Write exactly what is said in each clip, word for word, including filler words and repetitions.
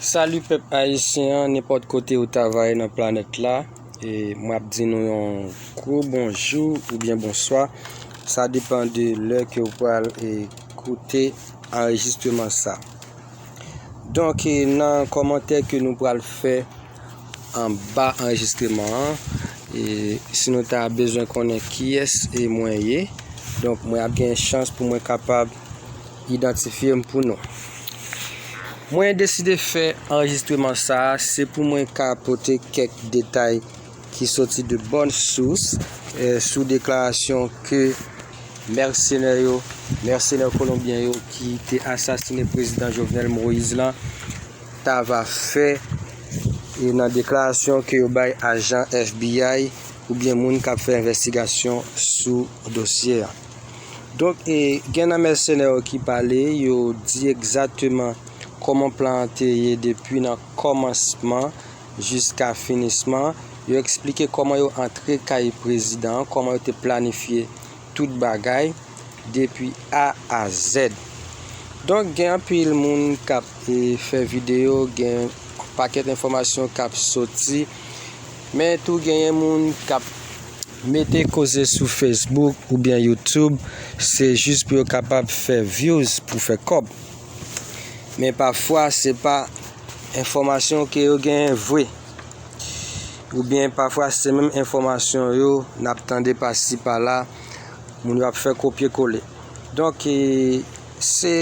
Salut pèp ayisyen an, nenpòt kote ou ta va ye nan planèt la. E mwen ap di nou yon gwo bonjou oubyen bonswa. Sa depann de lè ke ou pral e, koute anrejistreman sa. Donk, e, nan kòmantè ke nou pral fè anba anrejistreman an, e, si nou ta bezwen konnen kiyès e mwen ye, donk mwen ap gen chans pou mwen kapab idantifye m pou nou. Mwen deside fè anrejistreman sa a, se pou mwen ka pote kèk detay ki soti de bòn sous, eh, sou deklarasyon ke mèsenè yo, mèsenè kolonbyen yo ki te asasinen prezidan Jovenel Moïse lan, ta va fè, e nan deklarasyon ke yo bay ajan F B I oubyen moun k ap fè envestigasyon sou dosye a. Donk, e, gen nan mèsenè yo ki pale, yo di egzakteman kòman plan an te ye depi nan kòmansman jiska finisman. Yo eksplike kòman yo antre kay prezidan an, kòman yo te planifye tout bagay depi A a Z. Donk, gen anpil moun k ap, e, fè videyo, gen pakèt enfòmasyon k ap soti, men tou genyen moun k ap mete koze sou Facebook oubyen YouTube, se jis pou yo kapab fè views, pou fè kòb. Men pafwa, se pa enfòmasyon ke yo genyen vre. Oubyen pafwa, se menm enfòmasyon yo n ap tande pasi pala, moun yo ap fè kopye kole. Donk, e, se,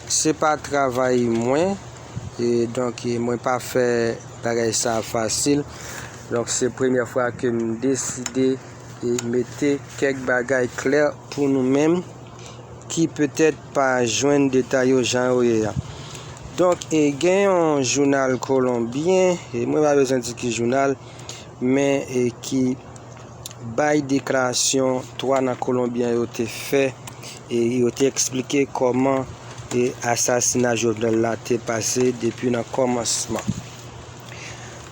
se pa travay mwen, e donk, e, mwen pa fè bagay sa fasil. Donk, se premyè fwa ke m deside, e, mete kèk bagay klè pou nou menm ki petèt pa jwenn detay yo jan yo ye a. Donk, e, gen yon jounal kolonbyen, e mwen pa bezwen di ki jounal, men, e, ki bay deklarasyon twa nan kolonbyen yo te fè, e yo te eksplike kòman, e, asasina Jovenel la te pase depi nan kòmansman.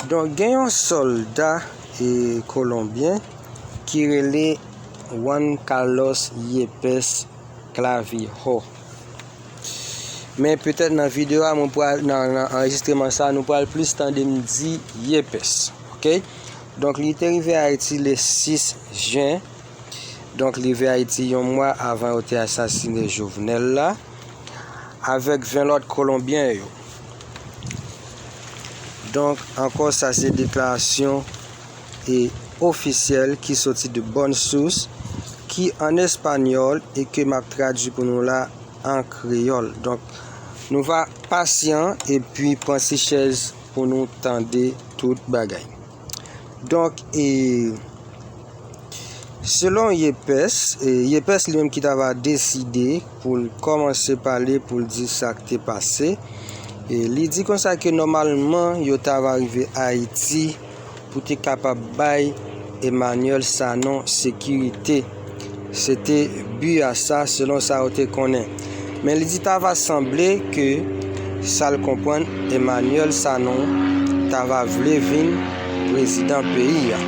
Donk, gen yon sòlda, e, kolonbyen ki rele Juan Carlos Yepes Clavijo. Men petèt nan videyo a, mwen pral, nan, nan anrejistreman sa, nou pral plis tande m di Yepes. Oke? Donk, li te rive Ayiti le sis jen. Donk, li rive Ayiti yon mwa avan yo te asasinen Jovenel la, avèk ven lòt kolonbyen yo. Donk, ankò, sa se deklarasyon e ofisyèl ki soti de bòn sous, ki an espanyòl e ke m ap tradui pou nou la an kreyòl. Donk, nou va pasyan epi pran ti chèz pou nou tande tout bagay. Donk, e, selon Yepes, e, Yepes li menm ki ta va deside pou l kòmanse pale, pou l di sa k te pase. E, li di konsa ke nòmalman, yo ta va rive Ayiti pou te kapab bay Emmanuel Sanon sekirite. Se te bi a sa, selon sa yo te konnen. Men li di ta va sanble ke sa l konprann, Emmanuel Sanon ta va vle vin prezidan peyi a.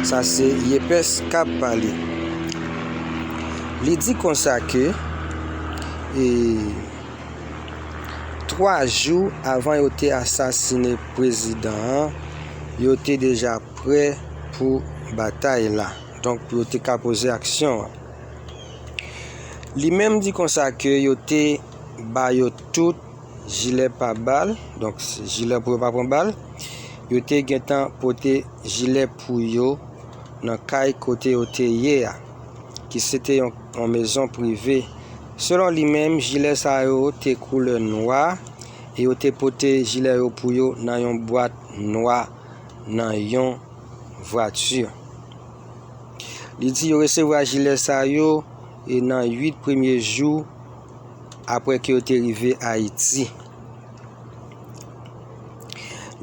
Sa se Yepes k ap pale. Li di konsa ke, e, twa jou avan yo te asasinen prezidan an, yo te deja prè pou batay la. Donk, pou yo te ka poze aksyon an. Li menm di konsa ke yo te ba yo tout jilè pa bal, donk, jilè pou yo pa pran bal. Yo te gentan pote jilè pou yo nan kay kote yo te ye a, ki se te yon, yon mezon prive. Selon li menm, jilè sa yo te koulè nwa e yo te pote jilè yo pou yo nan yon bwat nwa, nan yon vwati. Li di yo resevwa jilè sa yo e nan uit premye jou apre ke yo te rive Ayiti.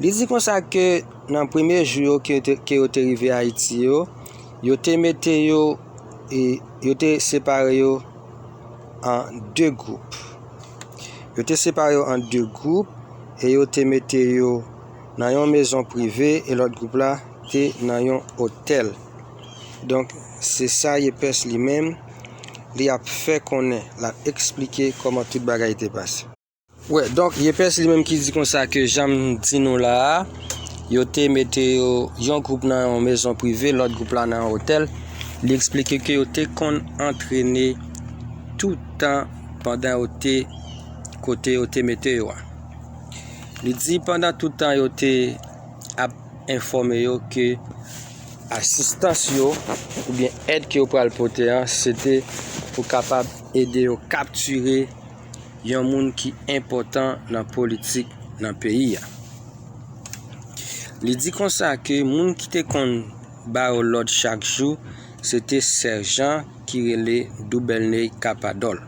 Li di konsa ke nan premye jou yo ke yo te, ke yo te rive Ayiti yo, yo te mete yo e yo te separe yo an de gwoup. Yo te separe yo an de gwoup e yo te mete yo nan yon mezon prive e lòt gwoup la te nan yon otèl. Donk, se sa Yepes li menm, li ap fè konnen, l ap eksplike kòman tout bagay te pase. Wè, donk, Yepès li menm ki di konsa ke jan m di nou la a, yo te mete yo yon gwoup nan yon mezon prive, lòt gwoup la nan yon otèl. Li eksplike ke yo te konn antrene tout tan pandan yo te kote yo te mete yo a. Li di pandan tout tan yo te ap enfòme yo ke asistans yo oubyen èd ke yo pral pote an, se te pou kapab ede yo kaptire yon moun ki enpòtan nan politik nan peyi a. Li di konsa ke moun ki te konn ba yo lòd chak jou, se te sèjan ki rele Doubelney Capadol.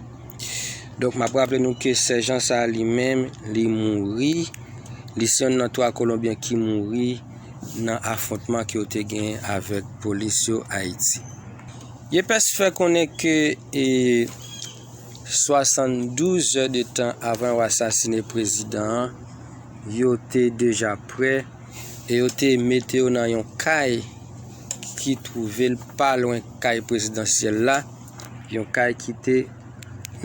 Donk, m ap raple nou ke sèjan sa a li menm, li mouri, li se youn nan twa Kolonbyen ki mouri nan afwontman ke yo te genyen avèk polis yo Ayiti. Yepès fè konnen ke e, swasanndouz è de tan avan yo asasine prezidan an, yo te deja prè e yo te mete yo nan yon kay ki twouve l pa lwen kay prezidansyèl la, yon kay ki te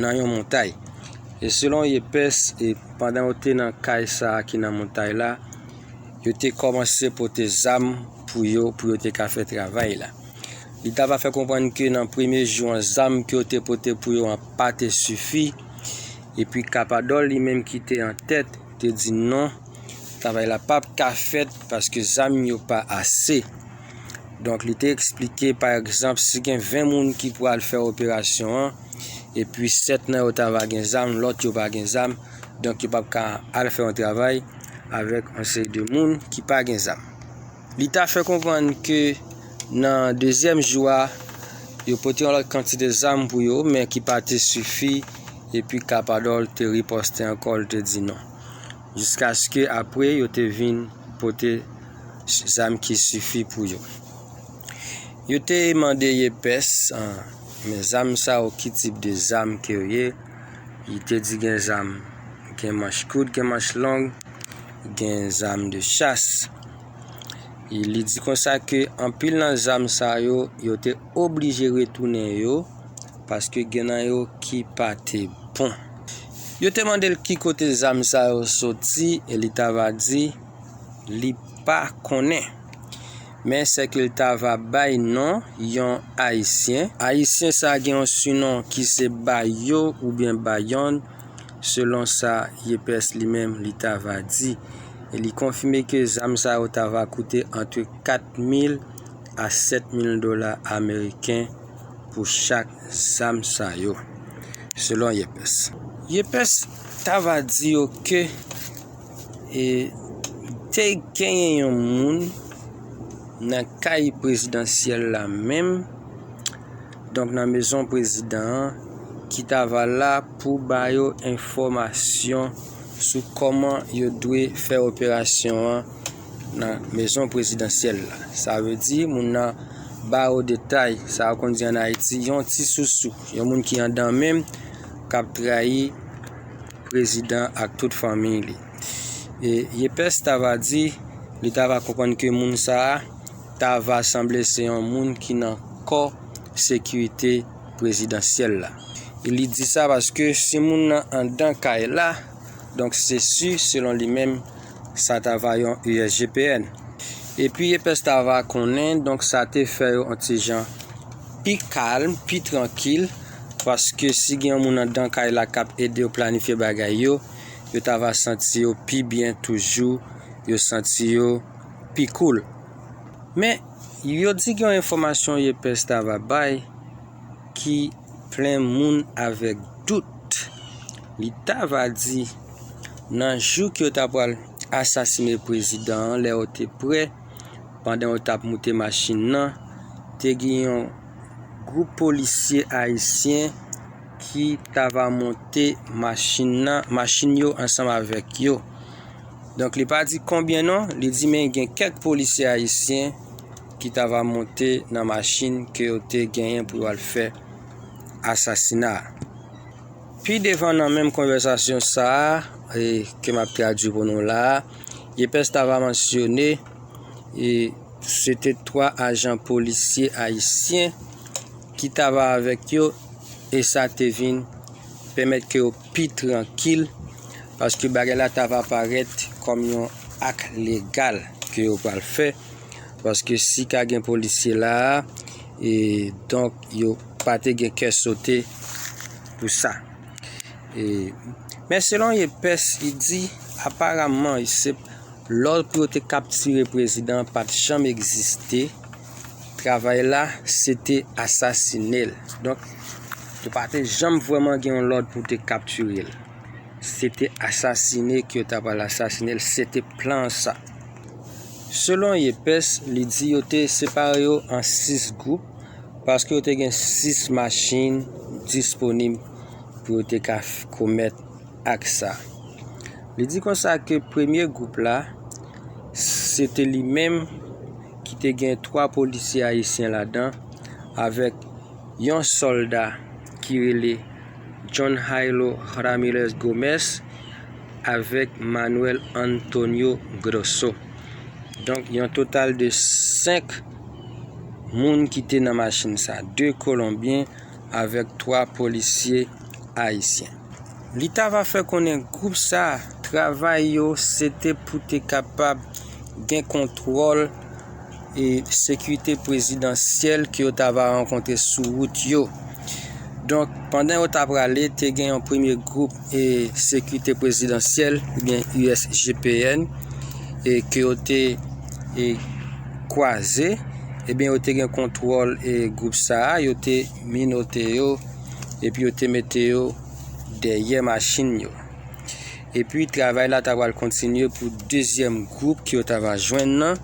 nan yon montay. E selon Yepès, e pandan yo te nan kay sa a ki nan montay la, yo te kòmanse pote zam pou yo, pou yo te ka fè travay la. Li t ava fè konprann ke nan premye jou an, zam ke yo te pote pou yo an pa te sifi. Epi Kapadòl li menm ki te an tèt te di non, travay la p ap ka fèt paske zam yo pa ase. Donk, li te eksplike, pa egzanp, si gen ven moun ki pral fè operasyon an, epi sèt nan yo t ava gen zam, lòt yo pa gen zam, donk yo p ap ka al fè yon travay avèk yon seri de moun ki pa gen zam. Li ta fè konprann ke nan dezyèm jou a, yo pote yon lòt kantite zam pou yo, men ki pa te sifi, epi Kapadòl te ripòste ankò, l te di non. Jiskaske apre, yo te vin pote zam ki sifi pou yo. Yo te mande Yepès, ah, men zam sa yo, ki tip de zam ke yo ye? Li te di gen zam, gen manch kout, gen manch long, gen zam de chas. E li di konsa ke anpil nan zam sa yo, yo te oblije retounen yo, paske gen nan yo ki pa te bon. Yo te mande l ki kote zam sa yo soti, e li t ava di li pa konnen. Men sèke l t ava bay non yon Ayisyen. Ayisyen sa gen yon sinon ki se Bayo oubyen Bayon, selon sa Yepès li menm li t ava di. E li konfime ke zam sa yo t ava koute ant kat mil a sèt mil dola ameriken pou chak zam sa yo, selon Yepès. Yepès t ava di yo ke e, te genyen yon moun nan kay prezidansyèl la menm, donk nan mezon prezidan an, ki t ava la pou ba yo enfòmasyon sou kòman yo dwe fè operasyon an nan mezon prezidansyèl la. Sa vle di, moun nan ba yo detay, sa yo konn di ann Ayiti, yon ti sousou, yon moun ki anndan menm, k ap trayi prezidan ak tout fanmiy li. E Yepès t ava di, li t ava konprann ke moun sa a t ava sanble se yon moun ki nan kò sekirite prezidansyèl la. E li di sa paske si moun nan anndan kay la, donk se si, selon li menm, sa t ava yon U S G P N. Epi Yepès t ava konnen, donk sa te fè yo yon ti jan pi kalm, pi trankil, paske si gen yon moun anndan kay la k ap ede yo planifye bagay yo, yo t ava santi yo pi byen toujou, yo santi yo pi koul. Men, yo di gen yon enfòmasyon Yepès t ava bay ki plen moun avèk dout. Li t ava di, nan jou ke yo ta pral asasine prezidan an, lè yo te prè, pandan yo t ap moute machin nan, te gen yon gwoup polisye ayisyen ki t ava monte machin nan, machin yo ansanm avèk yo. Donk, li pa di konbyen non, li di men gen kèk polisye ayisyen ki t ava monte nan machin ke yo te genyen pou yo al fè asasina a. Pi devan nan menm konvèsasyon sa a, e, ke m ap tradui pou nou la a, Yepès t ava mansyone, e, se te twa ajan polisye ayisyen ki t ava avèk yo, e sa te vin pèmèt ke yo pi trankil paske bagay la ta va parèt kòm yon ak legal ke yo pral fè, paske si ka gen polisye la, e donk yo pa te gen kè sote pou sa. E, men selon Yepes, li di, aparamman, se lòd pou yo te kaptire prezidan an pa t janm egziste. Travay la, se te asasine l. Donk, yo pa te janm vrèman gen yon lòd pou te kaptire l. Se te asasine ke yo ta pral asasine l, se te plan sa. Selon Yepes, li di yo te separe yo an sis gwoup, paske yo te gen sis machin disponib pou yo te ka f-, komèt ak sa. Li di konsa ke premye gwoup la, se te li menm ki te gen twa polisye ayisyen ladan, avèk yon sòlda ki rele John Jairo Ramirez Gomez avèk Manuel Antonio Grosso. Donk, yon total de senk moun ki te nan machin sa, de Kolonbyen avèk twa polisye ayisyen. Li ta va fè konnen gwoup sa, travay yo, se te pou te kapab gen kontwòl e sekirite prezidansyèl ke yo ta va rankontre sou wout yo. Donk, pandan yo ta prale, te gen yon premye gwoup e sekirite prezidansyèl, oubyen U S G P N, e ke yo te e kwaze, ebyen, yo te gen kontwòl e gwoup sa a, yo te minote yo, epi yo te mete yo dèyè machin yo. Epi, travay la ta pral kontinye pou dezyèm gwoup ke yo ta va jwenn nan,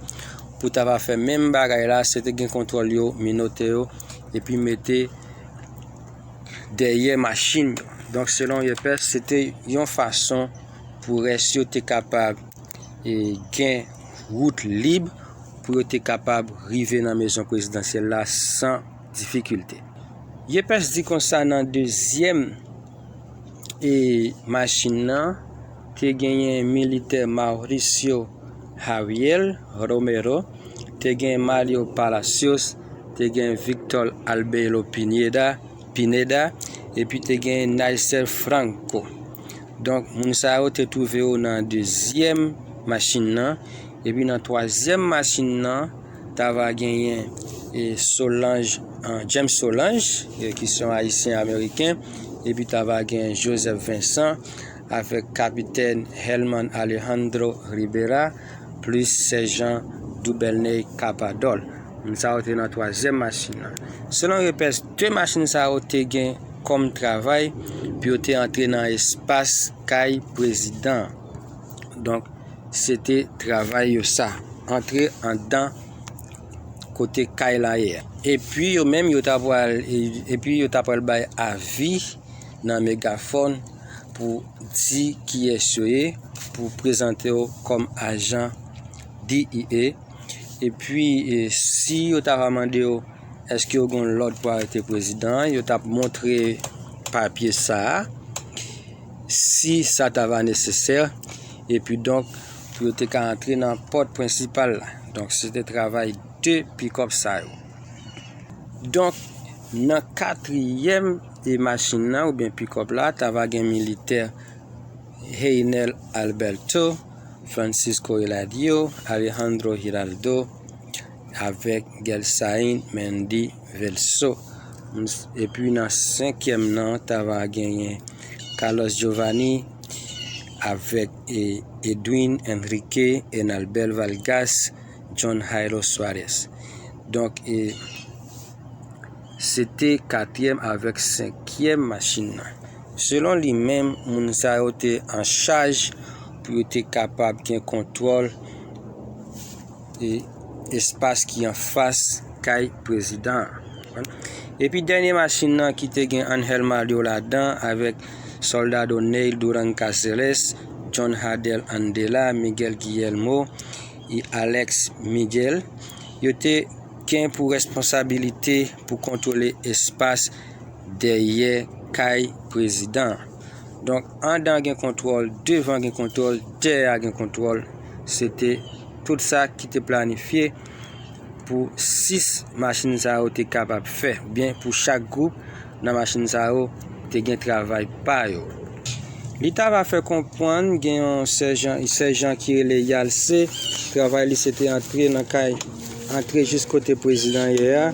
pou ta va fè menm bagay la, se te gen kontwòl yo, minote yo, epi mete dèyè machin yo. Donk, selon Yepes, se te yon fason pou rès yo te kapab e gen wout lib pou yo te kapab rive nan mezon prezidansyèl la san difikilte. Yepes di konsa nan dezyèm e machin nan, te genyen militè Mauricio Javier Romero, te gen Mario Palacios, te gen Victor Albelo Pineda, Pineda, epi te gen Nicer Franco. Donk, moun sa yo te twouve yo nan dezyèm machin nan, epi nan twazyèm machin nan, ta va genyen e Solange, e, James Solange, e, ki se yon Ayisyen Ameriken, epi ta va gen Joseph Vincent avèk Kapitèn Helman Alejandro Rivera, plis Sèjan Dubernay Capadol. Moun sa yo te nan twazyèm machin nan. Selon Yepes, de machin sa yo te gen kòm travay pou yo te antre nan espas kay prezidan an. Donk, se te travay yo sa, antre anndan kote kay la ye a. Epi yo menm, yo ta pral, e, epi yo ta pral bay avi nan megafòn pou di kiyès yo ye, pou prezante yo kòm ajan D E A. Epi, e, si yo ta va mande yo, èske yo gen lòd pou arete prezidan an, yo t ap montre papye sa a, si sa ta va nesesè, epi donk, pou yo te ka antre nan pòt prensipal la. Donk, se te travay de pikòp sa yo. Donk, nan katriyèm e machin nan, oubyen pikòp la, ta va gen militè Heinel Alberto, Francisco Eladio, Alejandro Giraldo, avèk Gelsain Mendy Velso. Epi nan senkyèm nan, ta va genyen Carlos Giovanni avèk, e, Edwin Enrique, Enalbert Vargas, John Jairo Suarez. Donk, e, se te katriyèm avèk senkyèm machin nan. Selon li menm, moun sa yo te an chaj pou yo te kapab gen kontwòl e espas ki anfas kay prezidan an. Epi dènye machin nan ki te gen Angel Mario ladan avèk Soldado Neil Durán Cáceres, John Hadel Andela, Miguel Guillermo e Alex Miguel, yo te gen pou responsabilite pou kontwole espas dèyè kay prezidan an. Donk, anndan gen kontwòl, devan gen kontwòl, dèyè a gen kontwòl. Se te tout sa ki te planifye pou sis machin sa yo te kapab fè, oubyen pou chak gwoup nan machin sa yo te gen travay pa yo. Li ta va fè konprann gen yon sèjan, sèjan ki rele Yalse, travay li se te antre nan kay, antre jis kote prezidan ye a,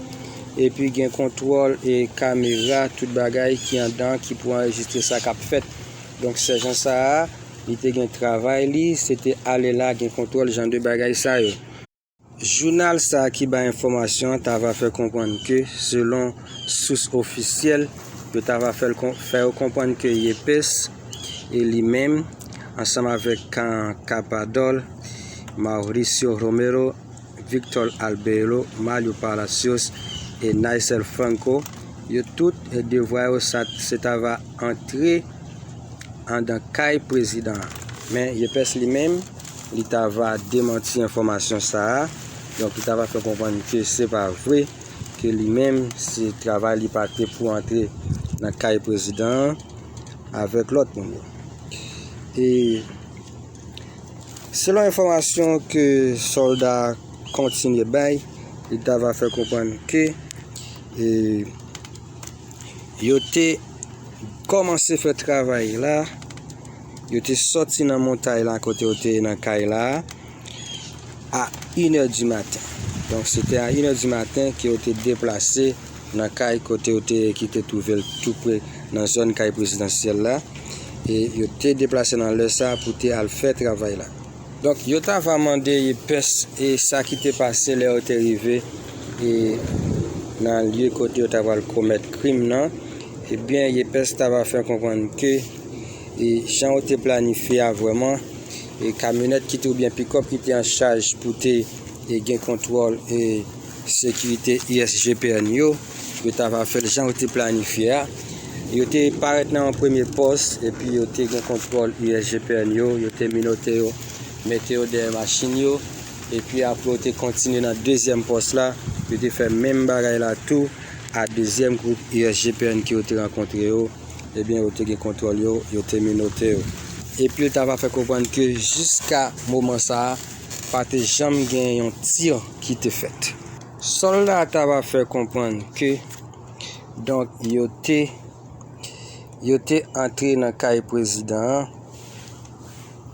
epi gen kontwòl e kamera, tout bagay ki anndan ki pou anrejistre sa k ap fèt. Donk sèjan sa a, li te gen travay li, se te ale la, gen kontwòl jan de bagay sa yo. Jounal sa a ki bay enfòmasyon an ta va fè konprann ke, selon sous ofisyèl, yo ta va fè l kon-, fè yo konprann ke Yepes e li menm, ansanm avèk Can Capadol, Mauricio Romero, Victor Albelo, Mario Palacios e Nicel Franco, yo tout, e devwa yo sa, se ta va antre anndan kay prezidan an. Men Yepes li menm, li ta va demanti enfòmasyon sa a. Donk, li ta va fè konprann ke se pa vre, ke li menm, se travay li pa te pou antre nan kay prezidan an avèk lòt moun yo. E selon enfòmasyon ke sòlda a kontinye bay, li ta va fè konprann ke, e, yo te kòmanse fè travay la, yo te sòti nan montay la kote yo te ye nan kay la a inè di maten. Donk, se te a inè di maten ke yo te deplase nan kay kote yo te ye, ki te twouve l tou pre nan zòn kay prezidansyèl la. E yo te deplase nan lè sa a pou te al fè travay la. Donk, yo ta va mande Yepes e sa ki te pase lè yo te rive e nan lye kote yo ta pral komèt krim nan. Ebyen, Yepes ta va fè konprann ke, e jan yo te planifye a vrèman, e kamyonèt ki te, oubyen pikòp ki te an chaj pou te, e gen kontwòl, e sekirite I S G P N yo, yo ta va fè l jan yo te planifye a. Yo te parèt nan yon premye pòs, epi yo te gen kontwòl I S G P N yo, yo te minote yo, mete yo dèyè machin yo, epi apre yo te kontinye nan dezyèm pòs la, yo te fè menm bagay la tou a dezyèm gwoup I S G P N ke yo te rankontre yo, ebyen, yo te gen kontwòl yo, yo te minote yo. Epi yo ta va fè konprann ke jiska moman sa a, pa te janm gen yon tir ki te fèt. Sòlda a ta va fè konprann ke, donk, yo te, yo te antre nan kay prezidan an,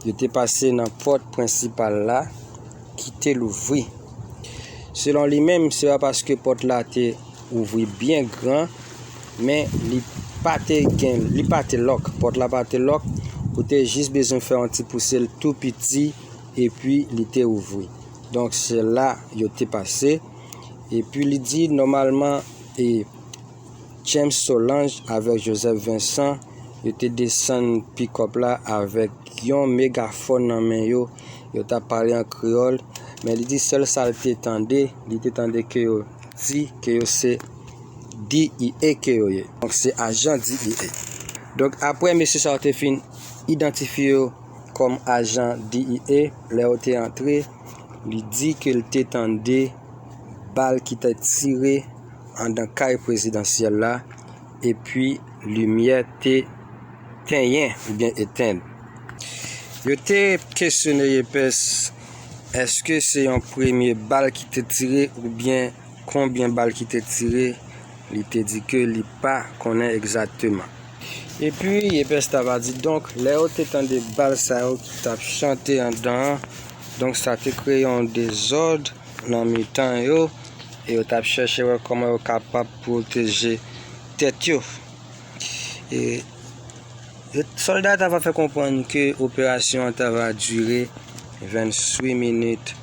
yo te pase nan pòt prensipal la ki te louvri. Selon li menm, se pa paske pòt la te ouvri byen gran, men li pa te gen, li pa te lòk. Pòt la pa te lòk, ou te jis bezwen fè yon ti pouse l tou piti, epi li te ouvri. Donk, se la yo te pase. Epi li di, nòmalman, e James Solange avèk Joseph Vincent, yo te desann pikòp la avèk yon megafòn nan men yo. Yo t ap pale an kreyòl, men li di sèl sa l te tande, li te tande ke yo di ke yo se D E A ke yo ye. Donk, se ajan D E A. Donk, apre mesye sa yo te fin idantifye yo kòm ajan D E A, lè yo te antre, li di ke l te tande bal ki te tire anndan kay prezidansyèl la, epi limyè te tenyen oubyen etenn. Yo te kesyone Yepes, èske se yon premye bal ki te tire oubyen konbyen bal ki te tire, li te di ke li pa konnen egzakteman. Epi, Yepes ta va di, donk, lè yo te tande bal sa yo ki t ap chante anndan an, donk sa te kreye yon dezòd nan mitan yo, e yo t ap chèche wè kòman yo kapab pwoteje tèt yo. E, e sòlda ta va fè konprann ke operasyon an ta va dire venntuit minit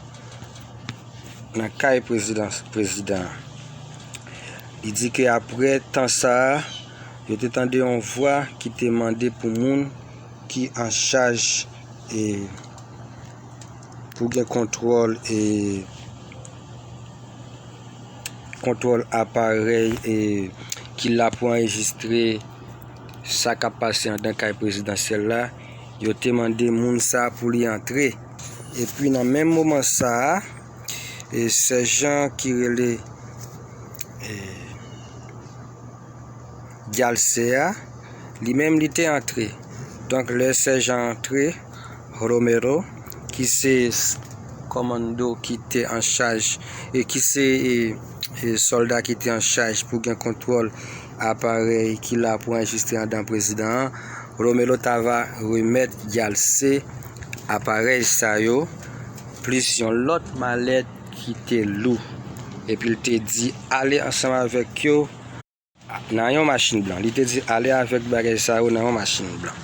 nan kay prezidan, prezidan an. Li di ke apre tan sa a, yo te tande yon vwa ki te mande pou moun ki an chaj, e, pou gen kontwòl, e, kontwòl aparèy, e, ki la pou anrejistre sa k ap pase anndan kay prezidansyèl la. Yo te mande moun sa a pou li antre. Epi nan menm moman sa a, e, sèjan ki rele, e, Gyalse a, li menm li te antre. Donk, lè sèjan antre, Romero, ki se s-, kòmando ki te an chaj, e ki se, e, e sòlda ki te an chaj pou gen kontwòl aparèy ki la pou anrejistre anndan prezidan an, Romelo Tava remèt Gyalse aparèy sa yo, plis yon lòt malèt ki te lou. Epi l te di ale ansanm avèk yo nan yon machin blan. Li te di ale avèk bagay sa yo nan yon machin blan.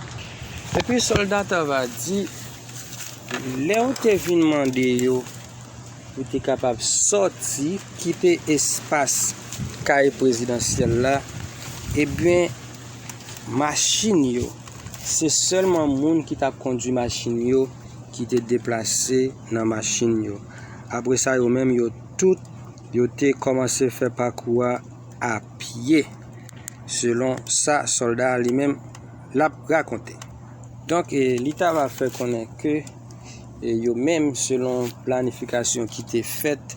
Epi sòlda Tava di, lè w te vin mande yo pou te kapab sòti, kite espas kay prezidansyèl la, ebyen, machin yo, se sèlman moun ki t ap kondui machin yo ki te deplase nan machin yo. Apre sa, yo menm, yo tout, yo te kòmanse fè pakou a a pye, selon sa sòlda a li menm l ap rakonte. Donk, e, li Tava fè konnen ke, e, yo menm, selon planifikasyon ki te fèt,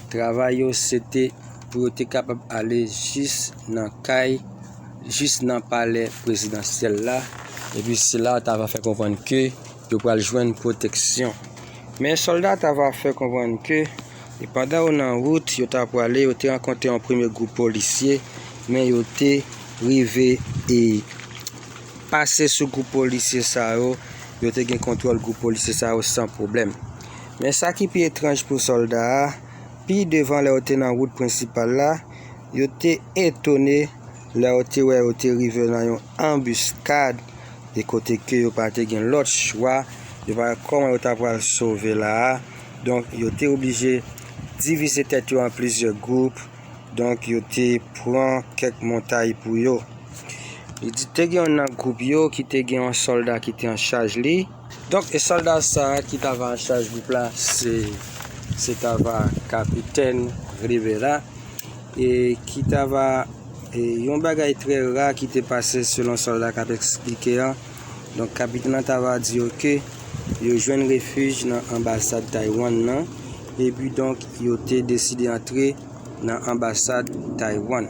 travay yo se te pou yo te kapab ale jis nan kay, jis nan palè prezidansyèl la, epi se la Tava fè konprann ke yo pral jwenn pwoteksyon. Men sòlda Tava fè konprann ke, e, pandan yo nan wout, yo ta prale, yo te rankontre yon premye gwoup polisye, men yo te rive, e, pase sou gwoup polisye sa yo, yo te gen kontwòl gwoup polisye sa yo san pwoblèm. Men sa ki pi etranj pou sòlda a, pi devan lè yo te nan wout prensipal la, yo te etone lè yo te wè yo te rive nan yon anbiskad, e kote ke yo pa te gen lòt chwa, yo pa wè kòman yo ta pral sove la a. Donk, yo te oblije divize tèt yo an plizyè gwoup, donk yo te pran kèk montay pou yo. Li di te gen yon nan gwoup yo ki te gen yon sòlda ki te an chaj li. Donk, e sòlda sa a ki Tava an chaj gwoup la, se, se Tava Kapitèn Rivera. E ki Tava, e yon bagay trè ra ki te pase selon sòlda k ap eksplike an. Donk, kapitèn nan Tava di yo ke yo jwenn refij nan anbasad Taiwan nan. Epi donk, yo te deside antre nan anbasad Taiwan.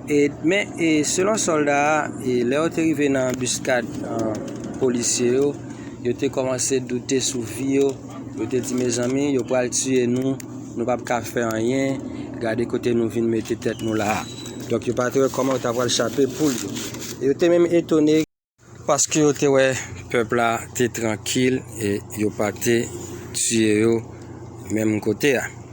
E, men, e, selon sòlda a, e, lè yo te rive nan anbiskad, e, polisye yo, yo te kòmanse doute sou vi yo. Yo te di, mezanmi, yo pral tiye nou, nou p ap ka fè anyen, gade kote nou vin mete tèt nou la a. Donk, yo pa te wè kòman yo ta pral chape poul yo. E yo te menm etone, paske yo te wè pèp la te trankil e yo pa te tiye yo menm kote a.